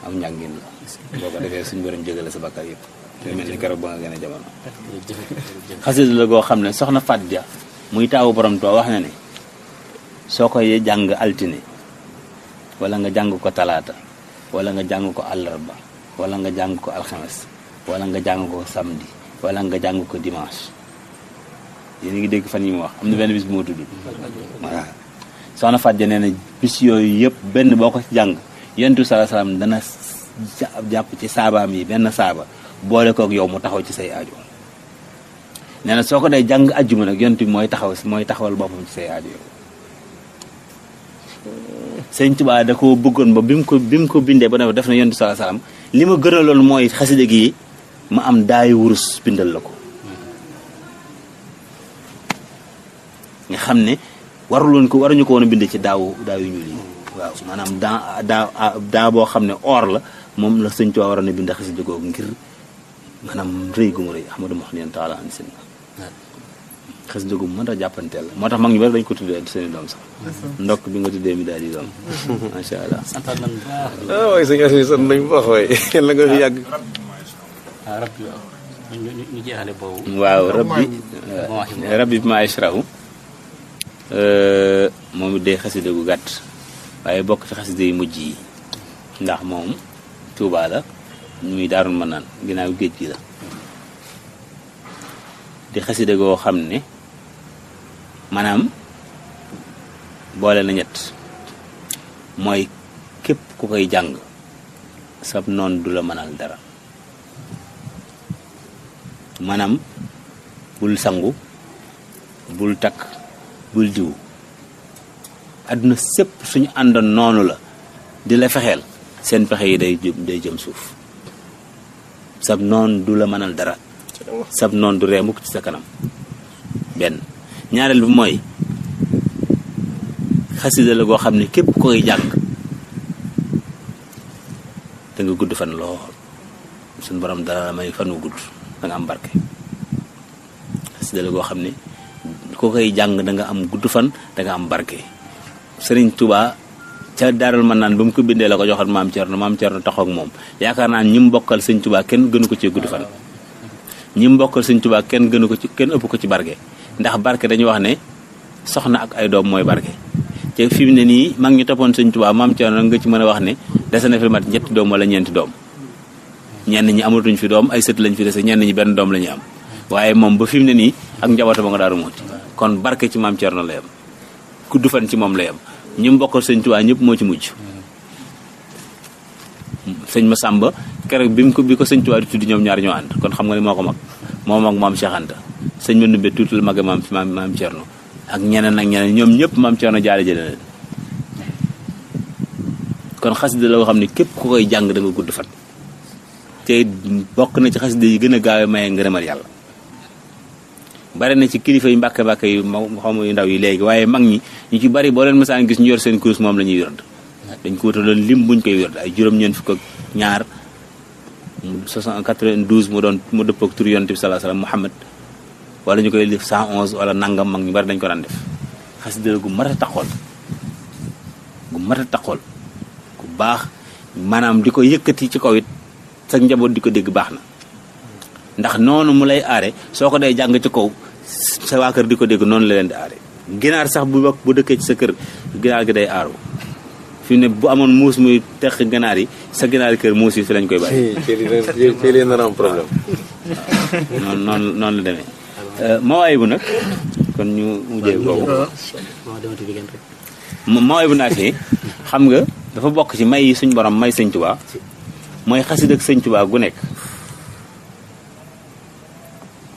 Speaker 1: am njàngin la boo ko defee suñu borom jégale sa bàkkaar yëpp te mel ni keroog ba nga gën a jamono xasida la goo xam ne soxna Faat Ja muy taawu borom too wax na ne soo koy jàng altine wala nga jàng ko talaata wala nga jàng ko àllarba wala nga jàng ko alxames wala nga jàng ko samedi wala nga jàng ko dimanche yéen a ngi dégg fan yi mu wax am na benn bis bu ma tudd voilà soxna Faat Ja nee na bis yooyu yëpp benn boo ko ci jàng yonent bi sallallahu alayhi wasallam dana jàpp ci saabaam yi benn saaba boole kook yow mu taxaw ci say aajo nee na soo ko dee jàng ajjuma nag yonent bi mooy taxawal boppam ci say aajo yow sëñ Tuubaa da ko bëggoon ba bi mu ko bindee ba ne def na yonent bi sallallahu alayhi wasallam li ma gënaloon mooy xasida gi ma am daayu wurus bindal la ko nga xam ne waruñu ko woon a bind ci daayu ñuul yi waaw maanaam daa boo xam ne or la moom la sëñ Tuubaa waroon a bind xasida googu ngir maanaam rëy gu mu rëy Ahmadu Muxniyan taala an sin xasida gu mu mën a jàppanteel la moo tax mag ñu bari dañu ko tuddee seeni doom sax ndokk bi nga tuddee mi daal di doom macha allah
Speaker 3: santal nañ bu baax
Speaker 2: waaye sëñ Asiou sant nañ bu baax waaye la nga fi yàgg
Speaker 3: rab bi waaw ñu jeexale boobu
Speaker 1: waaw rabbi bi ma ashrahu moom it day xasida gu gàtt waaye bokk ci xasida yu mujj yi ndax moom Tuubaa la muy Daarul Manaan ginnaaw géej gi la di xasida goo xam ne maanaam boole na ñett mooy képp ku koy jàng sab noon du la mënal dara maanaam bul sangu bul takk bul diw àdduna sépp suñu àndoon noonu la di la fexeel seen pexe yi day jëm suuf sab noon du la mënal dara sab noon du ree mukk ci sa kanam benn ñaareel bi mooy xasida la goo xam ne képp koy jàng da nga gudd fan lool suñu borom dara may fan wu gudd da nga am barke xasida la goo xam ne koo koy jàng da nga am gudd fan da nga am barke Sëriñ Tuubaa ca Daarul Manaan ba mu ko bindee la ko joxoon maam Cerno taxaw ak moom yaakaar naa ñi mu bokkal Sëriñ Tuubaa kenn gënu ko ci gudd fan ñi mu bokkal Sëriñ Tuubaa kenn ëpp ko ci barke ndax barke dañuy wax ne soxna ak ay doom mooy barke te fi mu ne nii mag ñu toppoon Sëriñ Tuubaa maam Cerno nga ci mën a wax ne dese na fi mat ñetti doom wala ñeenti doom ñenn ñi amatuñ fi doom ay sët lañ fi dese ñenn ñi benn doom la ñuy am waaye moom ba fi mu ne nii ak njabootam ba nga Daaru Muxti kon barke ci maam Cerno la yam gudd fan ci moom la yam ñi mu bokkal Sëriñ Tuubaa ñëpp moo ci mujj sëñ Masamba keroog bi ko Sëriñ Tuubaa di tudd ñoom ñaar ñoo ànd kon xam nga ne moo ko mag moo mag maam Cheikh Anta sëñ Mandumbe tuuti la mag maam Cerno ak ñeneen ñoom ñëpp maam Cerno jaale jële leen kon xasida la nga xam ne képp ku koy jàng da nga gudd fan te bokk na ci xasida yi gën a gaawe maye ngërëmal yàlla bari na ci kilifa yi mbàkke yu xam yu ndaw yi léegi waaye mag ñi ñu ci bari boo leen mësaan gis ñu yor seen kurus moom la ñuy yorand dañ ko wutaloon lim buñ koy yor ay juróom-ñeent fukk ak ñaar 92 mu dëppook tur yonent bi sallallahu alayhi wasallam Muhammad wala ñu koy def 111 wala nangam mag ñu bari dañ ko daan def xasida gu mat a taxool ku baax maanaam di ko yëkkati ci kaw it sa njaboot di ko dégg baax na ndax noonu mu lay aare soo ko dee jàng ci kaw sa waa kër di ko dégg noonu la leen di aare ginaar sax bu dëkkee ci sa kër ginaar gi day aaru fi mu ne bu amoon muus muy teq ginaar yi sa ginaar kër muus yi fi lañ koy bàyyi.
Speaker 2: ci leen nar am problème.
Speaker 1: noonu la demee mawaay bu nag kon ñu mujjee boobu mawaay bu naa fi xam nga dafa bokk ci may yi suñ borom may Sëñ Tuubaa mooy xasida ak Sëñ Tuubaa gu nekk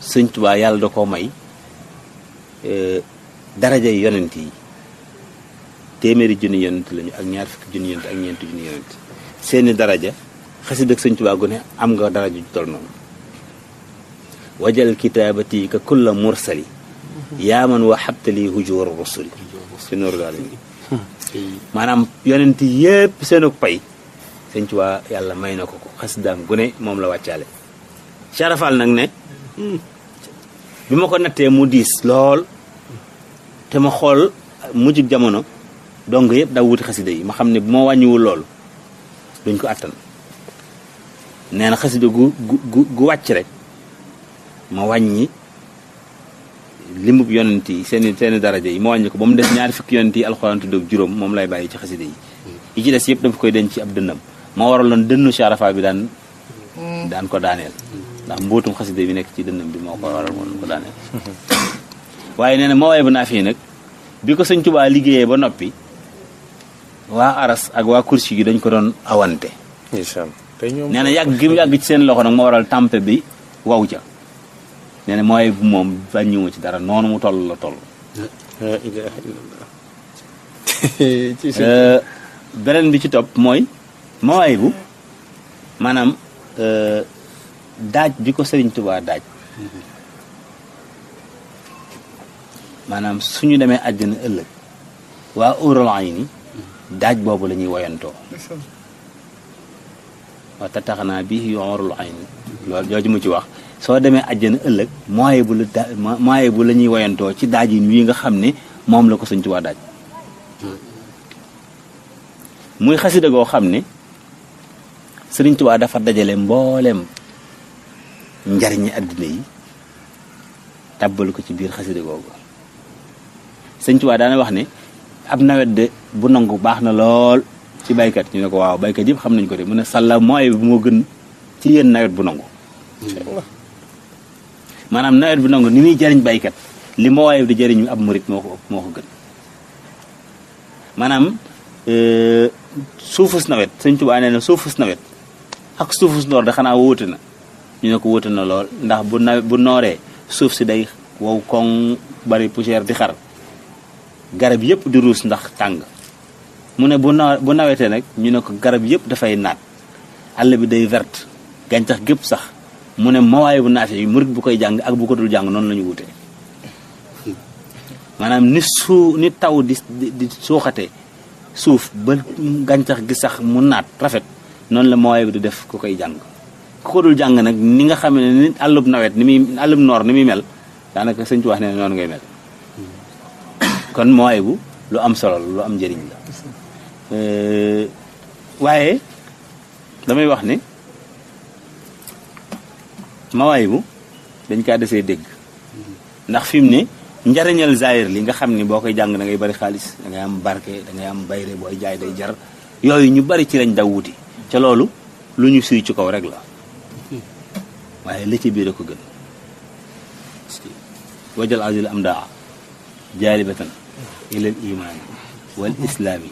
Speaker 1: Sëñ Tuubaa yàlla da koo may daraja yi yonent yi téeméeri junni yonent lañu ak ñaar fukki junni yonent ak ñeenti junni yonent seeni daraja xasida ak sëñ Tuubaa gu ne am nga dara ju toll noonu wajal kitaabati ka kulla mursali yaa man wa xabtali hujur rusuli si nooru daal maanaam yonent yépp seenug pay sëñ Tuubaa yàlla may na ko ko xasidaam gu ne moom la wàccaale carafal nag ne bi ma ko nattee mu diis lool te ma xool mujjug jamono donc yëpp daw wuti xasida yi ma xam ne bu ma wàññiwul loolu duñ ko attan nee na xasida gu wàcc rek ma wàññi limub yonent yi seeni daraja yi ma wàññi ko ba mu des ñaari fukki yonent yi alxuraan tudd ak juróom moom lay bàyyi ci xasida yi yi ci des yëpp dafa koy denc ci ab dënnam ma waraloon dënnu Sharafa bi daan ko daaneel ndax mbootum xasida bi nekk ci dënnam bi moo ko waral woon ko daaneel waaye nee na ma waaye bu naa fii nag bi ko sëñ Tuubaa liggéeyee ba noppi waa aras ak waa kursi gi dañ ko doon awante nee na yàgg gi mu yàgg ci seen loxo nag ma waral tampe bi waw ca nee na mooy bu moom bàññiwuma ci dara noonu mu toll la toll beneen bi ci topp mooy mawaay bu maanaam daaj bi ko Sëriñ Tuubaa daaj maanaam suñu demee àjjana ëllëg waa óoral ayni daaj boobu la ñuy woyantoo wa tataxanaa bii óorul ayni loolu jooju mu ci wax soo demee àjjana ëllëg mooy bu la ñuy woyantoo ci daaj yi wi nga xam ne moom la ko Sëñ Tuubaa daaj muy xasida goo xam ne Sëriñ Tuubaa dafa dajale mboolem njariñi àddina yi tàbbal ko ci biir xasida googu Sëñ Tuubaa daana wax ne ab nawet de bu nangu baax na lool ci baykat ñu ne ko waaw baykat yëpp xam nañ ko de mu ne sàlla mooy bu moo gën ci yéen nawet bu nangu maanaam nawet bu nangu ni muy jariñ baykat li mooy di jariñu ab murit moo ko gën maanaam suufus nawet Sëñ Tuubaa nee na suufus nawet ak suufus noor da xanaa wóote na ñu ne ko wóote na lool ndax bu nooree suuf si day wow koŋ bari poussière di xar garab yëpp di ruus ndax tàng mu ne bu nawetee nag ñu ne ko garab yëpp dafay naat àll bi day verte gàncax gépp sax mu ne mawaay bu naate yi murit bu koy jàng ak bu ko dul jàng noonu la ñu wutee maanaam ni taw di suuxate suuf ba gàncax gi sax mu naat rafet noonu la mawaay bi di def ku koy jàng ku ko dul jàng nag ni nga xam ne ni àllub nawet àllub noor ni muy mel daanaka Sëñ Tuubaa ne noonu ngay mel kon mawaay bu lu am solo lu am njëriñ la waaye damay wax ne mawaay bu dañ kaa desee dégg ndax fi mu ne njariñal zaahir li nga xam ne boo koy jàng da ngay bari xaalis da ngay am barke da ngay am bayre booy jaay day jar yooyu ñu bari ci lañ daw wuti ca loolu lu ñu suy ci kaw rek la waaye la ci biir a ko gën wajal azil am daa jaalibatan ila al imaani wal islaami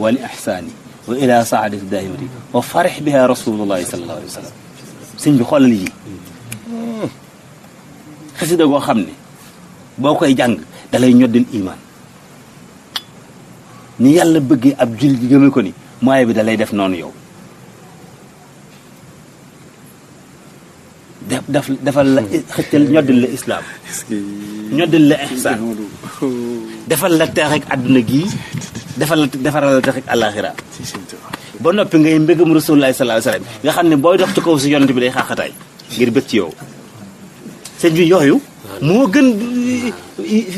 Speaker 1: wal ihsaani wa ila saadati daimati wa farix biha rasulullahi sallallahu alayhi wa sallam sëñ bi xoolal yi xasida goo xam ne boo koy jàng dalay ñoddil imaan ni yàlla bëggee ab jul gi gëme ko ni mooy bi dalay def noonu yow defal la xëccal ñoddil la islaam ñoddil la ihsaan defal la teex ak àdduna gii defaral la teex ak àllaaxira ba noppi ngay mbégam rasulullaahi sallallaahu alayhi wa sallam nga xam ne booy dox ci kaw si yonent bi day xaaxataay ngir bëgg ci yow sëñ bi yooyu moo gën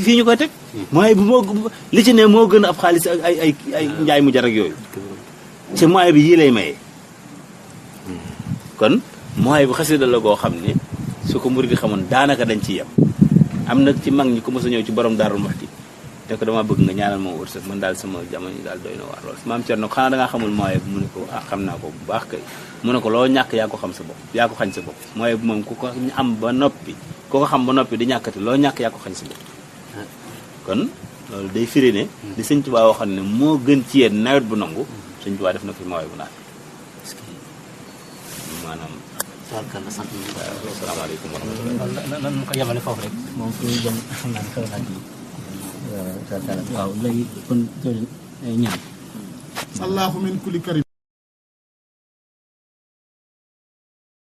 Speaker 1: fii ñu koy teg mooy bu moo li ci ne moo gën ab xaalis ak ay njaay mu jar ak yooyu ci mooy bi yii lay maye kon mooy bu xasida la goo xam ne su ko murid di xamoon daanaka dañ ci yem am nag ci mag ñi ko mos a ñëw ci borom Daarul Muxti te ko dama bëgg nga ñaanal ma wërsëg man daal sama jamono yi daal doy na waar lool maam Cerno xanaa dangaa xamul mooy bu mu ne ko ah xam naa ko bu baax kay mu ne ko loo ñàkk yaa ko xam sa bopp yaa ko xañ sa bopp mooy bu moom ku ko am ba noppi ku ko xam ba noppi di ñàkkati loo ñàkk yaa ko xañ sa bopp kon loolu day firi ne li Sëñ Tuubaa waxoon ne moo gën ci yéen nawet bu nangu Sëñ Tuubaa def na fi mooy bu naat maanaam asalaamaaleykum wa rahmatulah
Speaker 4: nan ko yemale foofu rek moom fu ñuy jëm xam naa ne xew naa ci waaw léegi kon ñaan
Speaker 5: sallahu min kulli karim